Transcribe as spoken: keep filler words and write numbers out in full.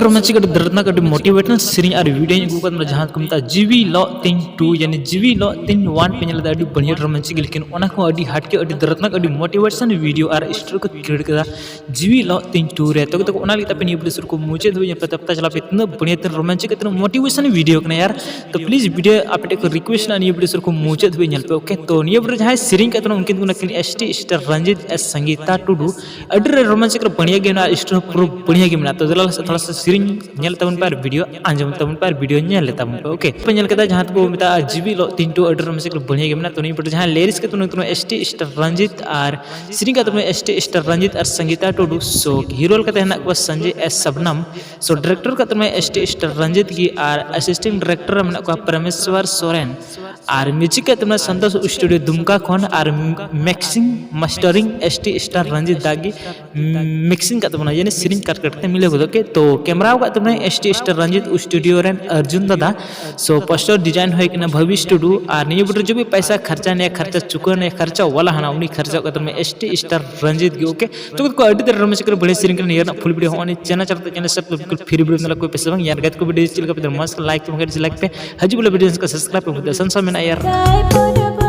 ᱨᱳᱢᱟᱱᱪᱤᱠ, ᱟᱹᱰᱤ ᱫᱟᱨᱫᱽᱱᱟᱠ, ᱟᱹᱰᱤ ᱢᱳᱴᱤᱵᱷᱮᱴᱱᱟᱞ ᱥᱮᱨᱮᱧ ᱟᱨ ᱵᱷᱤᱰᱤᱭᱳᱧ ᱟᱹᱜᱩ ᱟᱠᱟᱫ ᱵᱚᱱᱟ, ᱡᱟᱦᱟᱸ ᱠᱚ ᱢᱮᱛᱟᱜᱼᱟ ᱡᱤᱣᱤ ᱞᱚᱜ ᱛᱤᱧ ᱴᱩ, ᱭᱟᱱᱤ ᱡᱤᱣᱤ ᱞᱚᱜ ᱛᱤᱧ ᱚᱣᱟᱱ ᱯᱮ ᱧᱮᱞ ᱞᱮᱫᱟ, ᱟᱹᱰᱤ ᱵᱟᱹᱲᱤᱭᱟᱹ ᱨᱳᱢᱟᱱᱪᱤᱠ, ᱞᱮᱠᱤᱱ ᱚᱱᱟ ᱠᱷᱚᱱ ᱟᱹᱰᱤ ᱦᱟᱴᱠᱮ, ᱟᱹᱰᱤ ᱫᱟᱨᱫᱽᱱᱟᱠ, ᱟᱹᱰᱤ ᱢᱳᱴᱤᱵᱷᱮᱥᱚᱱ ᱵᱷᱤᱰᱤᱭᱳ ᱟᱨ ᱥᱴᱳᱨᱤ ᱠᱚ ᱠᱨᱤᱭᱮᱴ ᱠᱟᱫᱟ ᱡᱤᱣᱤ ᱞᱚᱜ ᱛᱤᱧ ᱴᱩ ᱨᱮ᱾ ᱛᱚ, ᱛᱚ ᱚᱱᱟ ᱞᱟᱹᱜᱤᱫ ᱟᱯᱮ ᱱᱤᱭᱟᱹ ᱵᱷᱤᱰᱤᱭᱳ ᱥᱩᱨ ᱠᱚ ᱢᱩᱪᱟᱹᱫ ᱫᱷᱟᱹᱵᱤᱡ ᱧᱮᱞ ᱯᱮ, ᱛᱚᱵᱮ ᱯᱟᱛᱟ ᱪᱟᱞᱟᱜ ᱯᱮ ᱛᱤᱱᱟᱹᱜ ᱵᱟᱹᱲᱤᱭᱟᱹ, ᱛᱤᱱᱟᱹᱜ ᱨᱳᱢᱟᱱᱪᱤᱠ, ᱛᱤᱱᱟᱹᱜ ᱢᱳᱴᱤᱵᱷᱮᱥᱚᱱ ᱵᱷᱤᱰᱤᱭᱳ ᱠᱟᱱᱟ ᱭᱟᱨ᱾ ᱛᱚ ᱯᱞᱤᱡ ᱵᱷᱤᱰᱤᱭᱳ ᱟᱯᱮ ᱴᱷᱮᱱ ᱠᱚ ᱨᱤᱠᱩᱭᱮᱥᱴ ᱢᱮᱱᱟᱜᱼᱟ, ᱱᱤᱭᱟᱹ ᱵᱷᱤᱰᱤᱭᱳ ᱥᱩᱨ ᱠᱚ ᱢᱩᱪᱟᱹᱫ ᱫᱷᱟᱹᱵᱤᱡ ᱧᱮᱞ ᱯᱮ, ᱳᱠᱮ? ᱛᱚ ᱱᱤᱭᱟᱹ ᱵᱷᱤᱰᱤᱭᱳ ᱨᱮ ᱡᱟᱦᱟᱸᱭ ᱥᱮᱨᱮᱧ ᱠᱟᱫ ᱛᱟᱵᱚᱱᱟ ᱩᱱᱠᱤᱱ ᱫᱚ ᱠᱟᱱᱟ ᱠᱤᱱ ᱮᱥ ᱴᱤ ᱥᱴᱟᱨ ᱨᱚᱧᱡᱤᱛ ᱟᱨ ᱥᱚᱝᱜᱤᱛᱟ ᱴᱩᱰᱩ᱾ ᱟᱹᱰᱤ ᱨᱮ ᱨᱳᱢᱟᱱᱪᱤᱠ ᱨᱮ ᱵᱟᱹᱲᱤᱭᱟᱹ ᱜᱮ ᱢᱮᱱᱟᱜᱼᱟ, ᱥᱴᱳᱨᱤ ᱦᱚᱸ ᱯᱩᱨᱟᱹ ᱵᱟᱹᱲᱤᱭᱟᱹ ᱜᱮ ᱢᱮᱱᱟᱜᱼᱟ᱾ ᱛᱚ ᱫᱮᱞᱟ ᱛᱷᱚᱲᱟ ᱥᱟ ᱥᱮᱨᱮᱧ ᱧᱮᱞ ᱛᱟᱵᱚᱱ ᱯᱮ ᱟᱨ ᱵᱷᱤᱰᱤᱭᱳ ᱟᱸᱡᱚᱢ ᱛᱟᱵᱚᱱ ᱯᱮ ᱟᱨ ᱵᱷᱤᱰᱤᱭᱳ ᱧᱮᱞ ᱞᱮ ᱛᱟᱵᱚᱱ ᱯᱮ, ᱳᱠᱮ? ᱯᱮ ᱧᱮᱞ ᱠᱮᱫᱟ ᱡᱟᱦᱟᱸ ᱫᱚᱠᱚ ᱢᱮᱛᱟᱜᱼᱟ ᱡᱤᱣᱤ ᱞᱚᱜ ᱛᱤᱧ ᱴᱩ, ᱟᱹᱰᱤ ᱨᱳᱢᱟᱱᱪᱤᱠ ᱨᱮ ᱵᱟᱹᱲᱤᱭᱟᱹ ᱜᱮ ᱢᱮᱱᱟᱜᱼᱟ᱾ ᱛᱚ ᱱᱤᱭᱟᱹ ᱵᱷᱤᱰᱤᱭᱳ ᱨᱮ ᱡᱟᱦᱟᱸᱭ ᱞᱤᱨᱤᱠᱥ ᱠᱟᱫ ᱛᱟᱵᱚᱱᱟ ᱩᱱᱠᱤᱱ ᱫᱚ ᱮᱥ ᱴᱤ ᱥᱴᱟᱨ ᱨᱚᱧᱡᱤᱛ ᱟᱨ ᱥᱮᱨᱮᱧ ᱠᱟᱫ ᱛᱟᱵᱚᱱᱟ ᱮᱥ ᱴᱤ ᱥᱴᱟᱨ ᱨᱚᱧᱡᱤᱛ ᱟᱨ ᱥᱚᱝᱜᱤᱛᱟ ᱴᱩᱰᱩ᱾ ᱥᱳ ᱦᱤᱨᱳ ᱞᱮᱠᱟᱛᱮ ᱦᱮᱱᱟᱜ ᱠᱚᱣᱟ ᱥᱚᱧᱡᱚᱭ ᱮᱥ ᱥᱟᱵᱱᱟᱢ᱾ ᱥᱳ ᱰᱤᱨᱮᱠᱴᱚᱨ ᱠᱟᱫ ᱛᱟᱵᱚᱱᱟ ᱮᱥ ᱴᱤ ᱥᱴᱟᱨ ᱨᱚᱧᱡᱤᱛ ᱜᱮ ᱟᱨ ᱟᱥᱤᱥᱴᱮᱱᱴ ᱰᱤᱨᱮᱠᱴᱚᱨ ᱨᱮ ᱢᱮᱱᱟᱜ ᱠᱚᱣᱟ ᱯᱨᱚᱢᱮᱥᱣᱚᱨ ᱥᱚᱨᱮᱱ᱾ ᱟᱨ ᱢᱤᱣᱡᱤᱠ ᱠᱟᱫ ᱛᱟᱵᱚᱱᱟ ᱥᱚᱱᱛᱳᱥ ᱥᱴᱩᱰᱤᱭᱳ ᱫᱩᱢᱠᱟ ᱠᱷᱚᱱ ᱟᱨ mixing mastering S T star Ranjit ᱫᱟ ᱜᱮ ᱢᱤᱠᱥᱤᱝ ᱠᱟᱫ ᱛᱟᱵᱚᱱᱟ, ᱭᱟᱱᱤ ᱥᱮᱨᱮᱧ ᱠᱟᱴ ᱠᱟᱴ ᱠᱟᱛᱮ ᱢᱤᱞᱟᱹᱣ ᱜᱚᱫᱚᱜ ᱠᱮ᱾ ᱛᱚ ᱠᱮᱢᱨᱟᱣ ᱠᱟᱫ ᱛᱟᱵᱚᱱᱟ S T star Ranjit studio ᱨᱮᱱ ᱚᱨᱡᱩᱱ ᱫᱟᱫᱟ᱾ ᱥᱳ ᱯᱳᱥᱴᱟᱨ ᱰᱤᱡᱟᱭᱤᱱ ᱦᱩᱭ ᱠᱟᱱᱟ ᱵᱷᱚᱵᱤᱥ ᱴᱩᱰᱩ᱾ ᱟᱨ ᱱᱤᱭᱟᱹ ᱵᱚᱴᱨᱮ ᱡᱚᱵᱤ ᱯᱟᱭᱥᱟ ᱠᱷᱟᱨᱪᱟ ᱱᱮ ᱠᱷᱟᱨᱪᱟ ᱪᱩᱠᱟᱹ ᱱᱮ ᱠᱷᱟᱨᱪᱟ ᱣᱟᱞᱟ ᱦᱟᱱᱟ ᱩᱱᱤ ᱠᱷᱟᱨᱪᱟ ᱠᱟᱫ ᱛᱟᱵᱚᱱᱟ ᱮᱥ ᱴᱤ ᱥᱴᱟᱨ ᱨᱚᱧᱡᱤᱛ ᱜᱮ, ᱳᱠᱮ? ᱛᱚ ᱠᱚ ᱟᱹᱰᱤ ᱛᱮ ᱨᱳᱢᱟᱱᱪᱤᱠ ᱨᱮ ᱵᱟᱹᱲᱤᱭᱟᱹ ᱥᱮᱨᱮᱧ ᱠᱟᱱᱟ ᱱᱤᱭᱟᱹ ᱨᱮᱱᱟᱜ ᱯᱷᱩᱞ ᱵᱷᱤᱰᱤᱭᱳ ᱦᱚᱸ ᱪᱮᱱᱮᱞ ᱪᱟᱞᱟᱜ ᱛᱮ ᱪᱮᱱᱮᱞ ᱥᱟᱵᱥᱠᱨᱟᱭᱤᱵ ᱯᱷᱤᱨᱤ ᱵᱷᱤᱰᱤᱭᱳ ᱧᱮᱞ ᱠᱚ ᱯᱮ ᱥᱮ ᱵᱟᱝ? ᱭᱟᱨ ᱜᱟᱛᱮ ᱠᱚ ᱵᱷᱤᱰᱤᱭᱳ ᱪᱮᱫ ᱞᱮᱠᱟ ᱯᱮ ᱢᱚᱡᱽ ᱞᱟᱭᱤᱠ ᱯᱮ ᱵᱟᱝ ᱰᱤᱥᱞᱟᱭᱤᱠ ᱯᱮ᱾ ᱦᱤᱡᱩᱜ ᱵᱚᱞᱮ ᱵᱷᱤᱰᱤᱭᱳ ᱥᱟᱵᱥᱠᱨᱟᱭᱤᱵ ᱯᱮ ᱵᱩᱡᱷᱟᱹᱣ ᱥᱟᱱᱥᱟ ᱢᱮᱱᱟᱜᱼᱟ ᱭᱟᱨ᱾